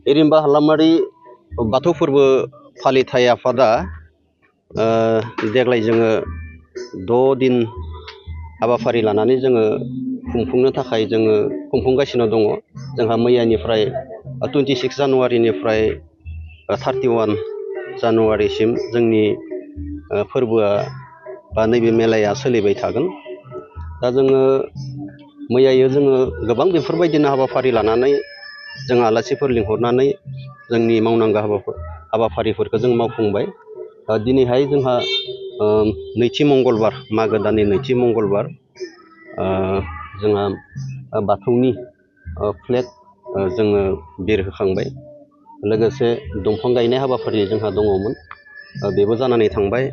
हिरिम्बा हालामारि बाथौ फोरबो फालिथाय आफादा देग्लाय जोङो 6 दिन हाबाफारि लानानै जोङो खुंफुंनो थाखाय जोङो खुंफुंगासिनो दङ। जोंहा मैयानिफ्राय 26 जानुवारिनिफ्राय 31 जानुवारिसिम जोंनि फोरबोआ बा नैबे मेलाया सोलिबाय थागोन। दा जोङो मैयायो जोङो गोबां बेफोरबायदिनो हाबाफारि लानानै जों आलासिफोर लिंहरनानै जोंनि मावनांगौ हाबाफारिफोरखौ जों मावफुंबाय। दिनैहाय जोंहा नैथि मंगलबार, मागो दाननि नैथि मंगलबार, जोंहा बाथौनि फ्लेग जोङो बिरहोखांबाय। लोगोसे दंफां गायनाय हाबाफारि जोंहा दङमोन, बेबो जानानै थांबाय।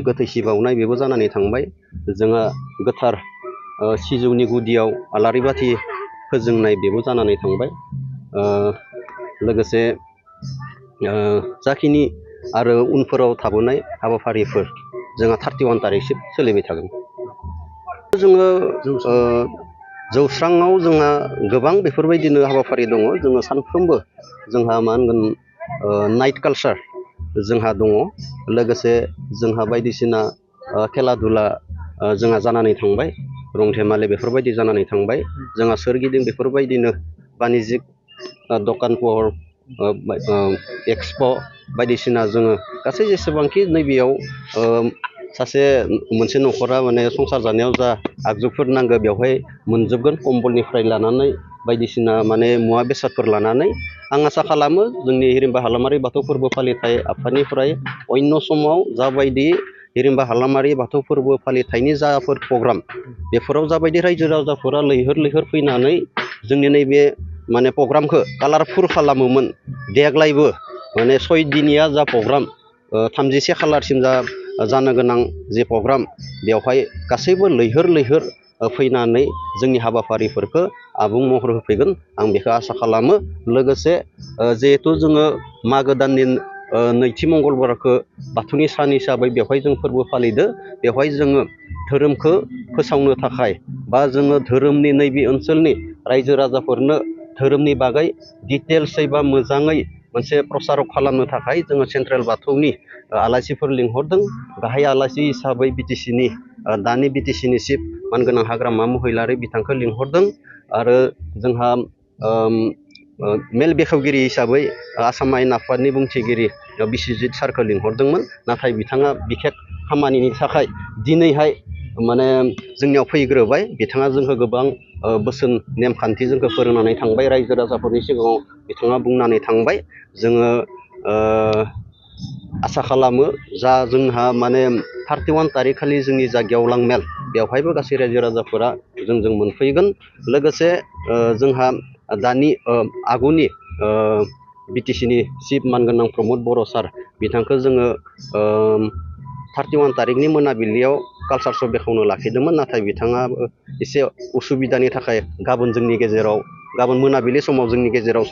गोथैसि बावनाय बेबो जानानै थांबाय। जोंहा गोथार सिजौनि गुदियाव आलारि बाथि फोजोंनाय बेबो जानानै थांबाय। लोगोसे जाखिनि आरो उनफोराव थाबोनाय हाबाफारिफोर जोंहा 31 तारिखसिम सोलिबाय थागोन। जोङो जौस्राङाव जोंहा गोबां बेफोरबायदिनो हाबाफारि दङ। जोङो सानफ्रोमबो जोंहा मा होनगोन नाइट कालचार जोंहा दङ। लोगोसे जोंहा बायदिसिना खेला दुला जोंहा जानानै थांबाय, रं धेमालि बेफोरबायदि जानानै थांबाय। जोंहा सोरगिदिं बेफोरबायदिनो बानिज्यिक दखान सहर, एक्सप' बायदिसिना जोङो गासै जेसेबांखि नैबेयाव सासे मोनसे न'खरा माने संसार जानायाव जा आगजुफोर नांगौ बेवहाय मोनजोबगोन, कम्बलनिफ्राय लानानै बायदिसिना माने मुवा बेसादफोर लानानै। आं आसा खालामो जोंनि हिरिम्बा हालामारि बाथौ फोरबो फालिथाय आफादनिफ्राय अन्य समाव जाबायदि हिरिम्बा हालामारि बाथौ फोरबो फालिथायनि जाफोर प्रग्राम, बेफोराव जाबायदि रायजो राजाफोरा लैहोर लैहोर फैनानै जोंनि नैबे माने प्रग्रामखौ कालारफुल खालामोमोन, देग्लायबो माने 6 दिनिया जा प्रग्राम, 31 खालारसिम जानो गोनां जे प्रग्राम, बेवहाय गासैबो लैहोर लैहोर फैनानै जोंनि हाबाफारिफोरखौ आबुं महर होफैगोन, आं बेखौ आसा खालामो। लोगोसे जिहेथु जोङो मागो दाननि नैथि मंगलबारखौ बाथौनि सान हिसाबै बेवहाय जों फोरबो फालिदों। बेवहाय जोङो धोरोमखौ फोसावनो थाखाय बा जोङो धोरोमनि नैबे ओनसोलनि रायजो राजाफोरनो धोरोमनि बागै डिटेल्सै बा मोजाङै मोनसे प्रसार खालामनो थाखाय जोङो सेन्ट्रेल बाथौनि आलासिफोर लिंहरदों। गाहाय आलासि हिसाबै बिटिसिनि दानि बिटिसिनि चिफ मानगोनां हाग्रामा महिलारि बिथांखौ लिंहरदों। आरो जोंहा मेल बेखेवगिरि हिसाबै आसाम आयेन आफादनि बुंथिगिरि बिस्वजित सारखौ लिंहरदोंमोन, नाथाय बिथाङा बिखेक खामानिनि थाखाय दिनैहाय माने जोंनियाव फैग्रोबाय। बिथाङा जोंखौ गोबां बोसोन नेमखान्थि जोंखौ फोरोंनानै थांबाय, रायजो राजाफोरनि सिगाङाव बिथाङा बुंनानै थांबाय। जोङो आसा खालामो जा जोंहा माने 31 तारिख खालि जोंनि जा गेवलां मेल, बेवहायबो गासै रायजो राजाफोरा जोंजों मोनफैगोन। लोगोसे जोंहा दानि आगुनि बिटिसिनि चिफ मानगोनां प्रमद बर' सार बिथांखौ जोङो 31 तारिखनि मोनाबिलियाव कालचार श' बेखेवनो लाखिदोंमोन, नाथाय बिथाङा एसे उसुबिदानि थाखाय गाबोन मोनाबिलि समाव जोंनि गेजेराव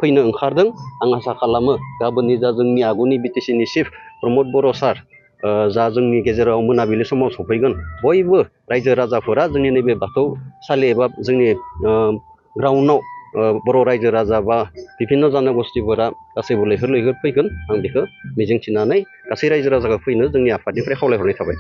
फैनो ओंखारदों। आं आसा खालामो गाबोननि जा जोंनि आगुनि बिटिसिनि चिफ प्रमद बर' सार जा जोंनि गेजेराव मोनाबिलि समाव सफैगोन, बयबो रायजो राजाफोरा जोंनि नैबे बाथौसालि एबा जोंनि ग्राउन्डआव बर' रायजो राजा बा बिभिन्न जनगोष्ठिफोरा गासैबो लैहोर लैहोर फैगोन। आं बेखौ मिजिंथिनानै गासै रायजो राजाखौ फैनो जोंनि आफादनिफ्राय खावलायहरनाय थाबाय।